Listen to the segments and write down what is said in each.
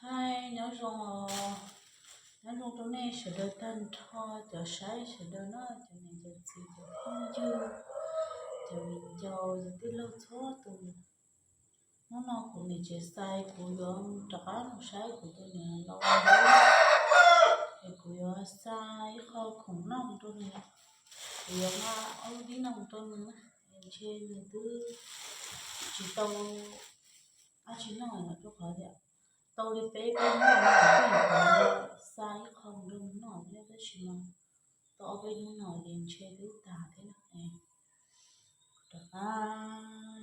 Nyob zoo, nyob zoo rau nej sawv daws tag nrho cov saib sawv daws na, cov niam cov txiv cov phooj ywg, cov viv ncaus cov tij laug txhua tus. Hnub no kuv niam tsev xais kuv yuav rov qab mus saib kuv tus niam laus, es kuv yuav xa ib qho khoom noj rau nws, kuv yuav nqa ob lub dib noj rau nws na, ntshe nws twb tsis tau dab tsi noj rau qhov tias tau li peb plaub hnub no kuv twb xa ib qho rau nws noj thiab, tab sis mas tau ob peb hnub no ces ntshe twb tas thiab na. Rov qab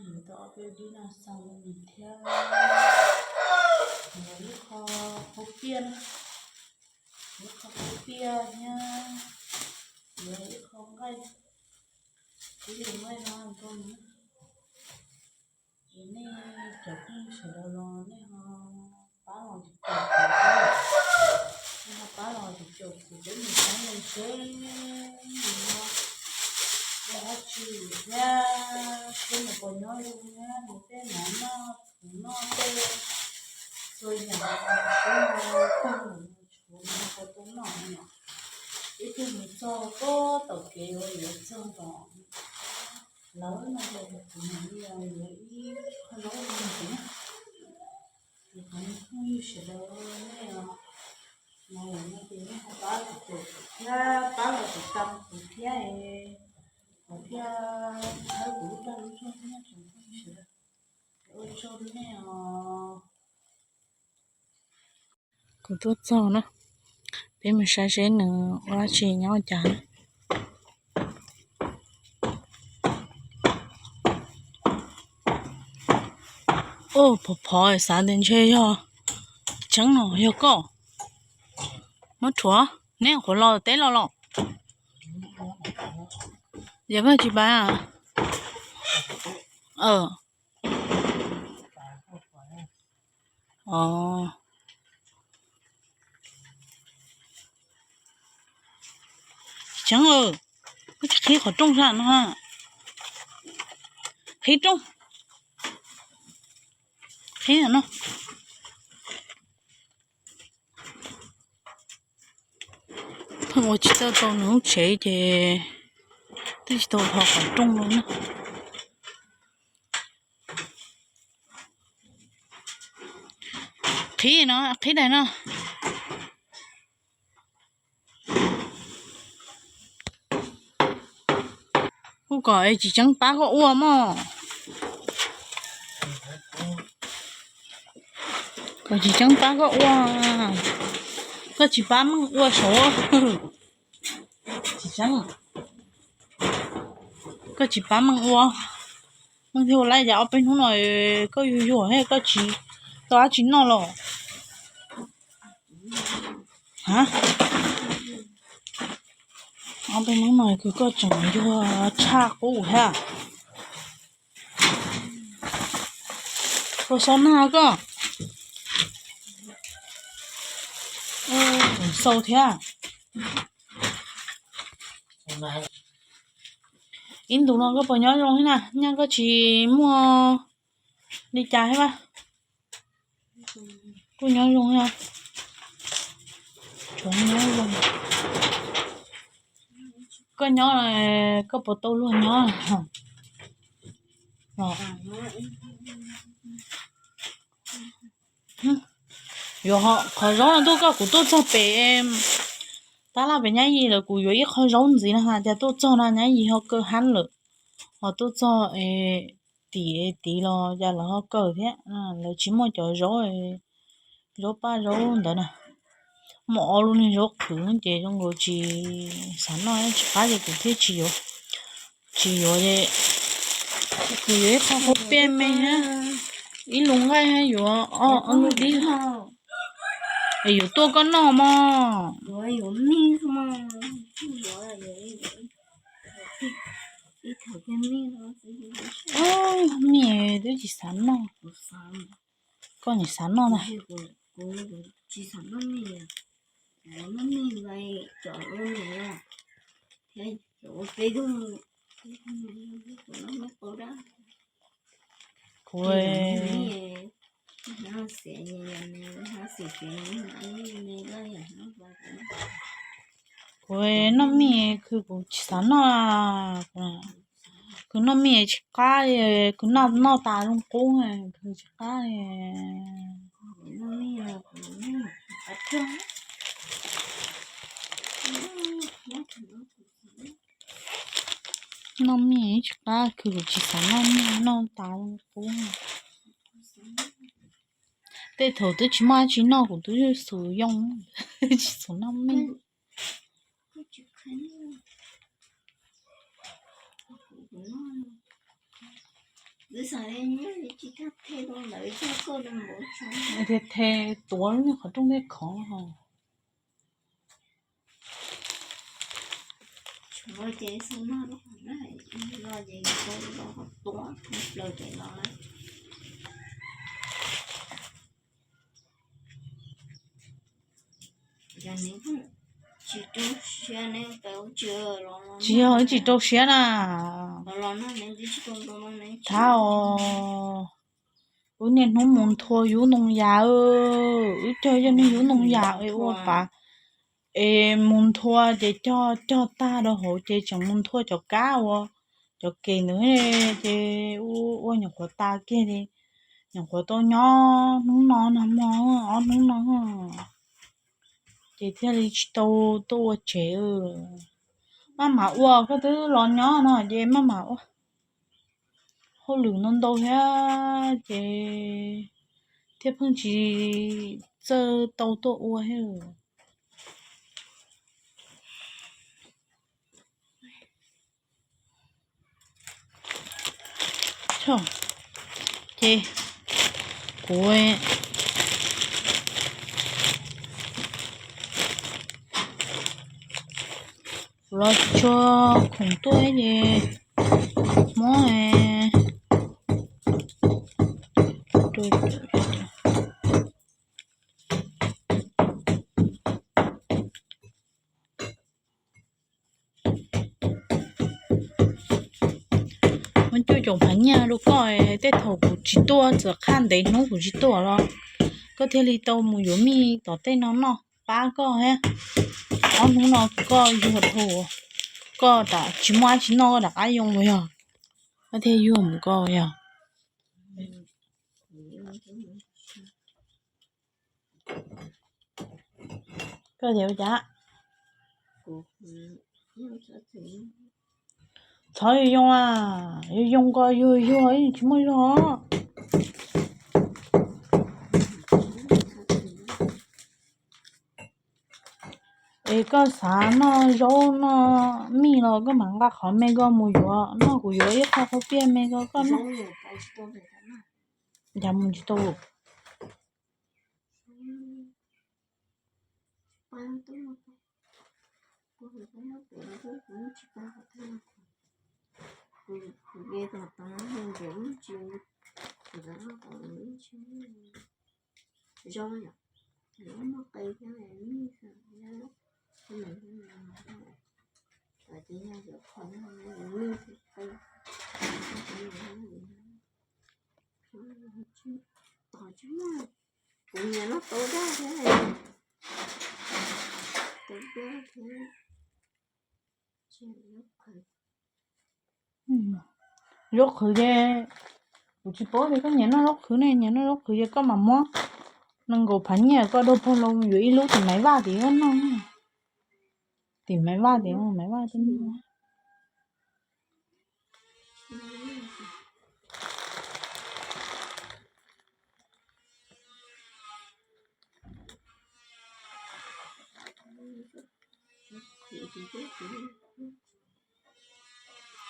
yuav tau ob peb dib noj xaus rau nws thiab, yuav ib qho khaub piaj na, ib qho khaub piaj thiab, yuav ib qho nqaij, ib lub nqaij no rau nws. Es nej cov phooj ywg sawv daws los nej ho pab los caum kuv thiab, nej ho pab los caum kuv peb mus saib nws seb nws ho ua dab tsi thiab, seb nws puas nyob zoo thiab, nws tej mov noj txhuv noj tej txhua yam seb ho tag nws tshuav nws puas tau noj no. Ib tug mus txog puag tom kev yuav yuav txog tom lawv no ces kuv mam li yuav ib qho zaub rau nws na. Ces qhov nej phooj ywg sawv daws nej los no ces nej ho pab kuv thiab, pab los tiv tam kuv thiab, kuv thiaj tshawb kuv lub dag lub zog thiab tsoom phooj ywg sawv daws. Ua tsaug rau nej os. Kuv tuaj txog na, peb mus saib seb nws ua dab tsi nyob ua cas na. Ua phov phov xav tias ntshe yog tseeb no yog koj muab rhuav, neb qhuav los teb los los. Yog koj tsis pab? Tsis tseeb, koj tsis qhib qhov rooj sab no, qhib rooj, qhib no. Pheej ua tsis tau tau nws lub tsev ces twb tsis tau ho qhov rooj no na. Qhib no, qhib daim no. Kuv kom es tsis tseeb pab koj ua mog. Kom tsis tseeb pab koj ua, koj tsis pab meej ua saud. Tsis tseeb, koj tsis pab meej ua, meej thiaj ua lawm. Cas ob peb hnub no koj yuag yuag thiab koj tsis tau dab tsi noj los? Ha, ob peb hnub no koj tseem yuag tshaj qub thiab. Koj xob nag koj. Xau thiab. Ib ntus no koj puas nyob zoo thiab na? Nyaj koj tsis muaj li cas thiab a? Kuj nyob zoo thiab. Tsuav nyob zoo. Koj nyob, koj puas tau luag nyob? Yuav qhov zaub no tuaj koj, kuv tuaj txog pem tab laj pem nyab yis lawm, kuv yuav ib qho zaub ntxiv no, cas tuaj txog no nyab yis ho kaw hab lawm. Ho tuaj txog tim tid los cas lawv ho kaw thiab. Lawv tsis muaj cov zaub, zaub paj zaub ntawd na. Muaj ob lub niag zaub qhwv ces zoo nkaus tsis xav noj, tsis qab ces kuv thiaj tsis yuav. Tsis yuav ces kuv yuav ib qho khaub piaj me thiab ib lub nqaij thiab yuav ob lub dib. Es yuav tuaj koj noj mog. Mij twb tsis xav noj. Koj nim xav noj na. Kuv Kuv noj mij khwv kuv tsis xav noj, kuv noj mij tsis qab, kuv noj noj tas zoo qub, khwv tsis qab. Noj mij tsis qab, khwv kuv tsis xav noj mij, noj tas zoo qub. Tej thaum twb tsis muaj dab tsi noj kuv twb xus yoo, tsis xav noj mij. Thiaj the tuav qhov rooj tej khov. Tsis yog wb tsis rau siab na. Thaum wb niaj hnub mus nthua yub ntoo yas, wb cog yog niag yub ntoo yas es ua pas, es mus nthua ces cog cog tag rau hauv ces tseem mus nthua cov kab uas cov kem ntawd ces ua nyuam qhuav tas kiag li. Nyuam qhuav tau nyob hnub no nag hmo, ob hnub no ces thiaj li tsis tau tuaj ua tsev. Maj mam ua, koj twb los nyob no ces maj mam ua. Hauj lwm ntau ntau thiab ces thiaj pheej tsis txawj tau tuaj ua thiab. Ces kuv los tsis tshua khoom tuaj ces muab muab cuaj caum phav nyiaj rau koj, tej thaum kuv tsis tuaj, txawm qhaj ntev hnub kuv tsis tuaj los koj thiaj li tau mus yuav mij tom tej no noj pab koj thiab. Ob hnub no koj yuag dhau, koj rov tsis muaj dab tsi noj koj rov qab yoo los yog, koj thiaj yuag mus koj yog. Koj tias ua cas? Txhob yuag yoo a, yuag yoo ko yuag yuag tsis muaj zog. Es koj xav noj zaub noj mij los koj mam nqa qhov me ko mus yuav, noj kuv yuav ib qho khaub piaj me ko koj noj. Cas mus tsis tau. Kuv nyiam noj tau daj thiab, tau daj thiab. Zaub qhwv ces kuv tsis paub tias koj nyiam noj zaub qhwv ne, nyiam noj zaub qhwv ces koj mam muab nees nkaum phav nyiaj koj rau pog los yuav ib lub tim Maiv Vaj tim koj noj. Tim Maiv Vaj tim Maiv Vaj tim.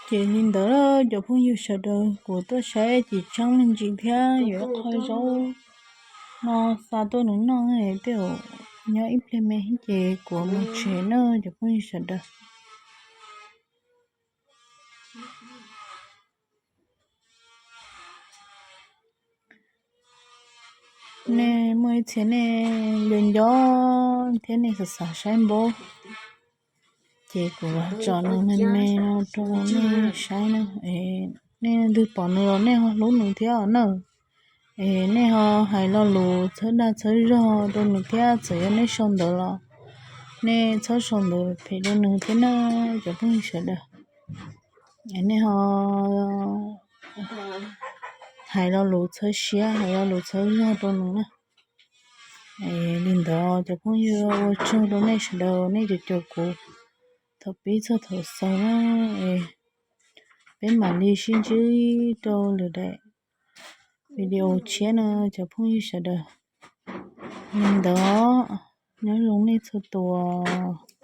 Ces li ntawd cov phooj ywg sawv daws, kuv tuaj saib ces tseeb me ntsis thiab yuav qhov zaub no xa tuaj nws noj, tej zaum nyob ib pliag me ces kuv mus tsev na cov phooj ywg sawv daws. Nej muaj ib txhia nej nco nco thiab nej xav xav saib npaub, ces kuv tso nws me me no rau nej saib na. Nej leej twg pom nws los nej ho hlub nws thiab os na. Es nej ho hais lo lus txhawb dag txhawb zog rau nws thiab, txawm yog nej sau ntawv los nej txhob sau ntawv phem rau nws thiab na, cov phooj ywg sawv daws. Es nej ho hais lo lus txhawb siab, hais lo lus txhawb zog rau nws na. Li ntawd cov phooj ywg, ua tsaug rau nej sawv daws nej caum caum kuv thaum pib txog thaum xaus na. Peb mam li sib ntsib rau lwm daim video tshiab na cov phooj ywg sawv daws. Li ntawd, nyob zoo nej txhua tus.